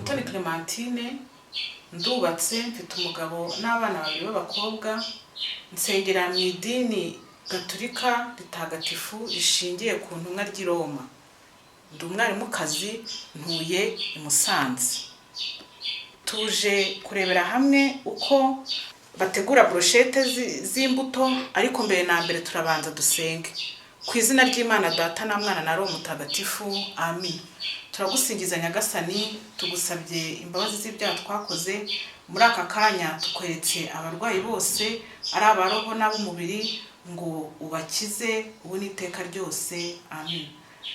Umutoni Clementine, ndubatse, mfite umugabo n'abana babiri b'abakobwa, nsengera mu idini Gatulika ritagatifu rishingiye ku ntumwa ry'i Roma. Ndi umwarimukazi, ntuye i Musanze. Tuje kurebera hamwe uko bategura brochette z'imbuto, ariko mbere na mbere turabanza dusenge. Ku izina ry'Imana Data na Mwana na Roho Mutagatifu, amin. Turagusingiza Nyagasani, tugusabye imbabazi z'ibyaha twakoze. Muri aka kanya tukweretse abarwayi bose, ari abaroho n'ab'umubiri, ngo ubakize ubu n'iteka ryose, amin.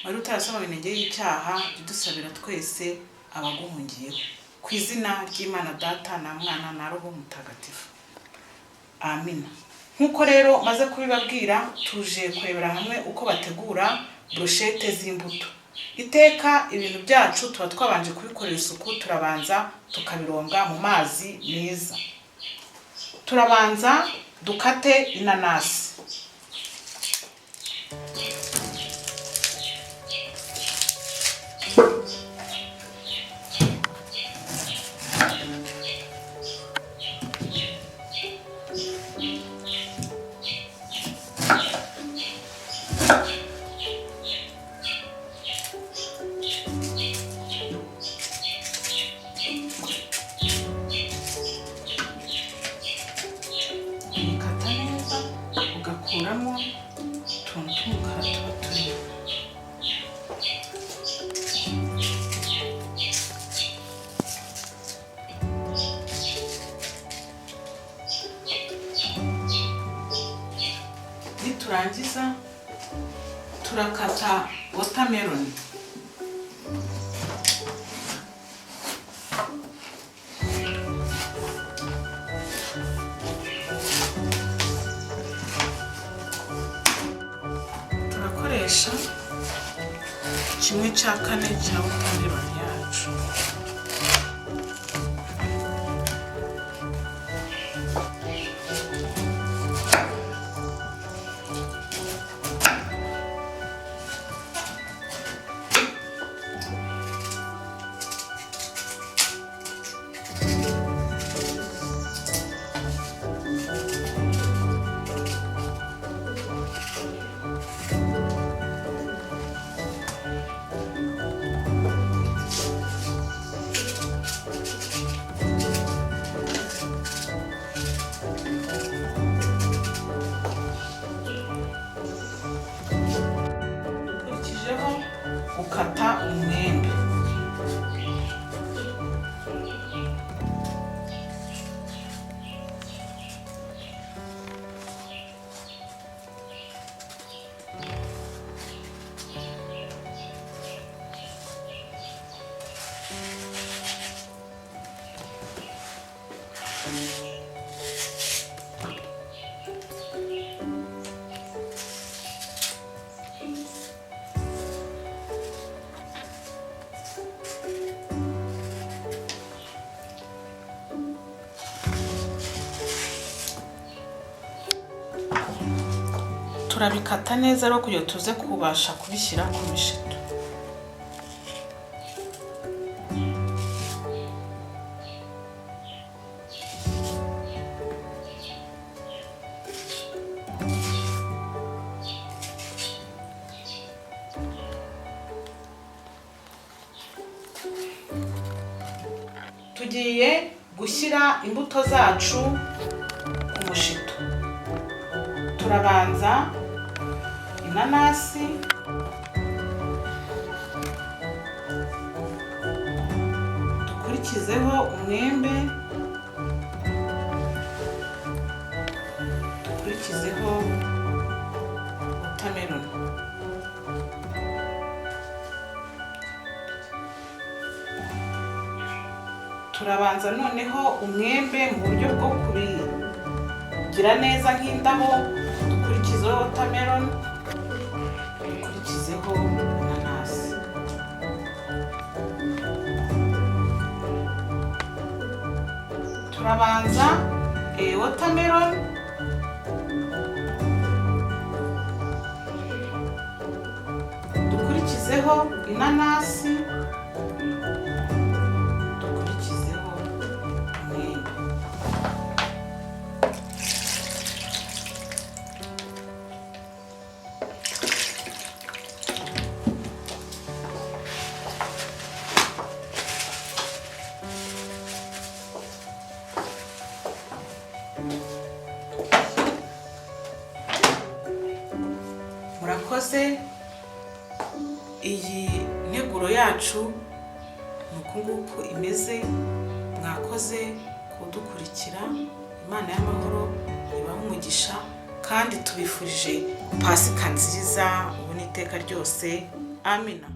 Wari utarasoma inenge y'icyaha, jya udusabira twese abaguhungiyeho. Ku izina ry'Imana Data na Mwana na Roho Mutagatifu, amina. Nk'uko rero maze kubibabwira, tuje kurebera hamwe uko bategura brochette z'imbuto. Iteka ibintu byacu tuba twabanje kubikorera isuku, turabanza tukabironga mu mazi meza. Turabanza dukate inanasi. Uyikata neza, ugakuramo utuntu tw'umukara tuba turimo. Niturangiza turakata watermelon. Turakoresha 1/4 cya watermelon yacu. Dukurikijeho gukata umwembe. Turabikata neza rero kugira tuze kubasha kubishyira ku mishito. Tugiye gushyira imbuto zacu ku mushito. Turabanza inanasi, dukurikizeho umwembe, dukurikizeho watermelon. Turabanza noneho umwembe mu buryo bwo kubigira neza nk'indabo, dukurikizeho watermelon, dukurikizeho inanasi. Turabanza watermelon, dukurikizeho inanasi, Murakoze. Iyi nteguro yacu ni uku nguku imeze. Mwakoze kudukurikira. Imana y'amahoro ibahe umugisha, kandi tubifurije Pasika nziza ubu n'iteka ryose. Amina.